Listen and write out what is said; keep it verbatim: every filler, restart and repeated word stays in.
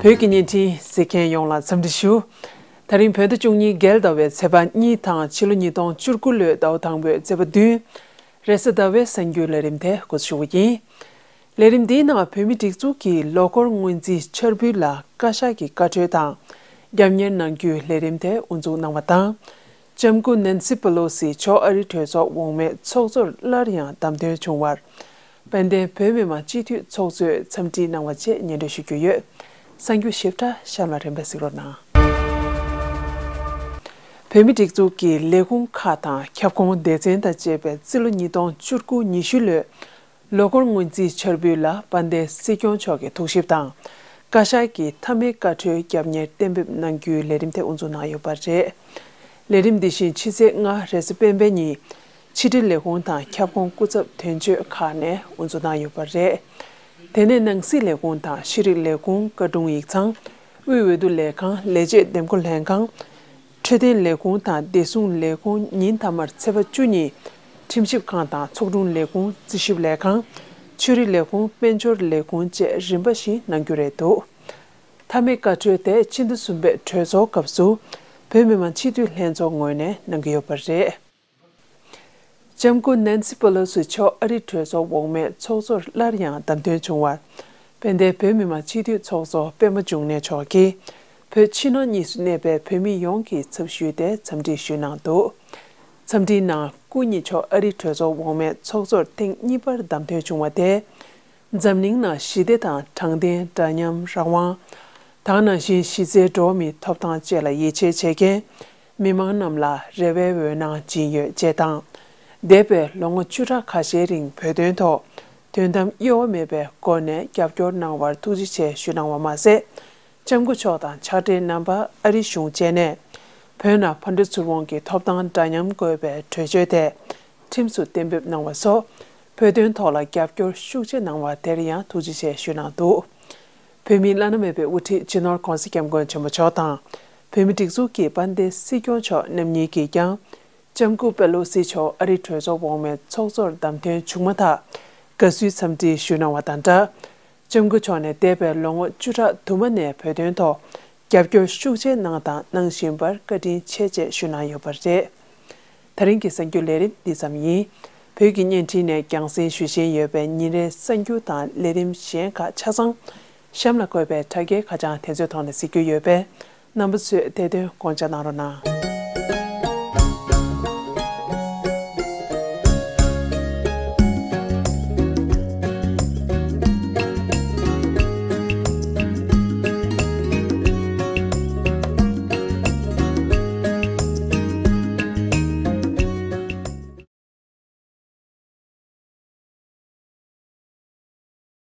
བོད་ཀྱི་བརྙན་འཕྲིན་གཟིགས་མཁན་ཡོངས་ལ་འཚམས་འདྲི་ཞུ། ད་རིང་བོད་ཟླ་བཅུ་གཉིས་རྒྱལ་ཟླ་བའི་ཚེས་པ་གཉིས་དང་ཕྱི་ལོ་ཉིས་སྟོང་བཅུ་དགུ་ལོའི་ཟླ་བ་དང་པོའི་ཚེས་པ་བདུན། རེས་གཟའ་ཟླ་བའི་གསར་འགྱུར་ལས་རིམ་དེ་འགོ་འཛུགས་ཞུ་གི་ཡིན། ལས་རིམ་འདིའི་ནང་བོད་མིའི་སྒྲིག་འཛུགས་ཀྱི་ལོ་འཁོར་སྔོན་རྩིས་འཆར་འབུལ་ལ་བཀའ་ཤག་གི་བཀའ་འཁྲོལ་དང་རྒྱབ་གཉེར་གནང་རྒྱུའི་ལས་རིམ་དེ་དབུ་འཛུགས་གནང་བ་དང་། ལྕམ་སྐུ་ནན་སི་པེ་ལོ་སི་མཆོག་ཨ་རིའི་གྲོས་ཚོགས་འོག་མའི་ཚོགས་གཙོར་སླར་ཡང་བདམས་ཐོན་བྱུང་བར། དཔལ་ལྡན་བོད་མི་མང་སྤྱི་འཐུས་ཚོགས་གཙོས་འཚམས་འདྲི་གནང་བ་བཅས་སྙན་སྒྲོན་ཞུ་རྒྱུ་ཡོད། གསར་འགྱུར་ཞིབ་ཕྲ་གཤམ་ལ་རིམ་པས་གཟིགས་རོགས་གནང་། བོད་མིའི་སྒྲིག་འཛུགས་ཀྱི་ལས་ཁུངས་ཁག་དང་ཁྱབ་ཁོངས་སྡེ་ཚན་དང་བཅས་པའི་རྩིས་ལོ་ཉིས་སྟོང་བཅུ་དགུ་ཉི་ཤུ་ལོའི་ལོ་འཁོར་སྔོན་རྩིས་འཆར་འབུལ་ལ་དཔལ་ལྡན་སྲིད་སྐྱོང་མཆོག་གི་ཐུགས་ཞིབ་དང་། བཀའ་ཤག་གི་མཐའ་མའི་བཀའ་འཁྲོལ་རྒྱབ་གཉེར་གཏན་འབེབས་གནང་རྒྱུའི་ལས་རིམ་དེ་དབུ་འཛུགས་གནང་ཡོད་པ་རེད། ལས་རིམ་འདི་བཞིན་ཕྱི་ཚེས་ལྔ་རེས་གཟའ་སྤེན་པའི་ཉིན། ཕྱི་དྲིལ་ལས་ཁུངས་དང་ཁྱབ་ཁོངས་སྐུ་ཚབ་དོན་གཅོད་ཁག་ནས་དབུ་འཛུགས་གནང་ཡོད་པ་རེད། དེ་ནས་ནང་སྲིད་ལས་ཁུངས་དང་ཤེས་རིག་ལས་ཁུངས། བཀའ་དྲུང་ཡིག་ཚང་། དབུས་འོས་བསྡུ་ལས་ཁང་། ལས་བྱེད་འདེམས་བསྐོ་ལྷན་ཁང་། འཕྲོད་བསྟེན་ལས་ཁུངས་དང་བདེ་སྲུང་ལས་ཁུངས། ཉིན་མཐའ་མར་ཚེས་པ་བཅུ་ཉིན་ཁྲིམས་ཞིབ་ཁང་དང་ཚོགས་དྲུང་ལས་ཁུངས། རྩིས་ཞིབ་ལས་ཁང་། ཆོས་རིག་ལས་ཁུངས། དཔལ་འབྱོར་ལས་ཁུངས་བཅས་རིམ་པ་བཞིན་གནང་རྒྱུ་རེད་འདུག་མཐའ་མའི་བཀའ་འཁྲོལ་དེ་ཕྱི་ཟླ་གསུམ་པའི་གྲོས་ཚོགས་སྐབས་སུ་བོད་མི་མང་སྤྱི་འཐུས་ལྷན་ཚོགས་ངོས་ནས་གནང་གི་ཡོད་པ་རེད། ལྕམ་སྐུ་ནན་སི་པེ་ལོ་སི་མཆོག་ཨ་རིའི་གྲོས་ཚོགས་འོག་མའི་ཚོགས་གཙོར་སླར་ཡང་བདམས་ཐོན་བྱུང་བར། དཔལ་ལྡན་བོད་མི་མང་སྤྱི་འཐུས་ཚོགས་གཙོ་པད་མ་འབྱུང་གནས་མཆོག་གིས་བོད་ཕྱི་ནང་གཉིས་སུ་གནས་པའི་བོད་མི་ཡོངས་ཀྱི་ཚབ་ཞུས་ཏེ་འཚམས་འདྲི་ཞུས་གནང་འདུག་འཚམས་འདྲིའི་ནང་སྐུ་ཉིད་མཆོག་ཨ་རིའི་གྲོས་ཚོགས་འོག་མའི་ཚོགས་གཙོར་ཐེངས་གཉིས་པར་བདམས་ཐོན་བྱུང་བ་དེས། འཛམ་གླིང་ནང་ཞི་བདེ་དང་དྲང་བདེན། འདྲ་མཉམ། རང་དབང་། དེ་ནང་བཞིན་གཞི་རྩའི་འགྲོ་བ་མིའི་ཐོབ་ཐང་བཅས་ལ་ཡིད་ཆེས་བྱེད་མཁན་མི་མང་རྣམས་ལ་རེ་བའི་འོད་སྣང་སྦྱིན་ཡོད་ཅེས་དང་། འདས་པའི་ལོ་ངོ་བཅུ་ཕྲག་ཁ་ཤས་རིང་བོད་དོན་ཐོག་དོན་དམ་གཡོ་བ་མེད་པའི་སྒོ་ནས་རྒྱབ་སྐྱོར་གནང་བར་ཐུགས་རྗེ་ཆེ་ཞུ་གནང་བ་མ་ཟད། ལྕམ་སྐུ་མཆོག་དང་ཕྱག་སྦྲེལ་རྣམ་པ་ཨ་རི་གཞུང་བཅས་ནས་བོད་ནང་ཕ་འབྲེལ་ཚུར་འོང་གི་ཐོབ་ཐང་འདྲ་མཉམ་དགོས་པའི་གྲོས་ཆོད་དེ་ཁྲིམས་སུ་གཏན་འབེབས་གནང་བ་སོགས་བོད་དོན་ཐོག་ལ་རྒྱབ་སྐྱོར་ཤུགས་ཆེ་གནང་བ་དེར་ཡང་ཐུགས་རྗེ་ཆེ་ཞུ་གནང་འདུག་བོད་མིའི་བླ་ན་མེད་པའི་དབུ་ཁྲིད་སྤྱི་ནོར་༧གོང་ས་༧སྐྱབས་མགོན་ཆེན་པོ་མཆོག་དང་། བོད་མིའི་སྒྲིག་འཛུགས་ཀྱི་དཔལ་ལྡན་སྲིད་སྐྱོང་མཆོག་རྣམ་གཉིས་ཀྱིས་ཀྱང་། ལྕམ་སྐུ་པེ་ལོ་སི་མཆོག་ཨ་རིའི་གྲོས་ཚོགས་འོག་མའི་ཚོགས་གཙོར་བདམས་ཐོན་བྱུང་མ་ཐག་དགའ་བསུའི་འཚམས་འདྲི་ཞུས་གནང་བ་དང་སྦྲགས། ལྕམ་སྐུ་མཆོག་ནས་འདས་པའི་ལོ་ངོ་བཅུ་ཕྲག་དུ་མ་ནས་བོད་དོན་ཐོག་རྒྱབ་སྐྱོར་ཤུགས་ཆེ་གནང་དང་གནང་བཞིན་པར་བཀའ་དྲིན་ཆེ་ཅེས་ཞུས་གནང་ཡོད་པ་རེད། ད་རིང་གི་གསར་འགྱུར་ལས་རིམ་འདི་ཙམ་ཡིན། བོད་ཀྱི་བརྙན་འཕྲིན་ནས་རྒྱང་སྲིང་ཞུ་བཞིན་ཡོད་པའི་ཉིན་རེའི་གསར་འགྱུར་དང་ལས་རིམ་གཞན་ཁག་ཆ་ཚང་གཤམ་ལ་འཁོད་པའི་དྲ་རྒྱའི་ཁ་བྱང་དེ་ཚོའི་ཐོག་ནས་གཟིགས་རྒྱུ་ཡོད་པས། རྣམ་པ་ཚོས་དེ་དོན་དགོངས་འཇགས་གནང་རོགས་གནང་།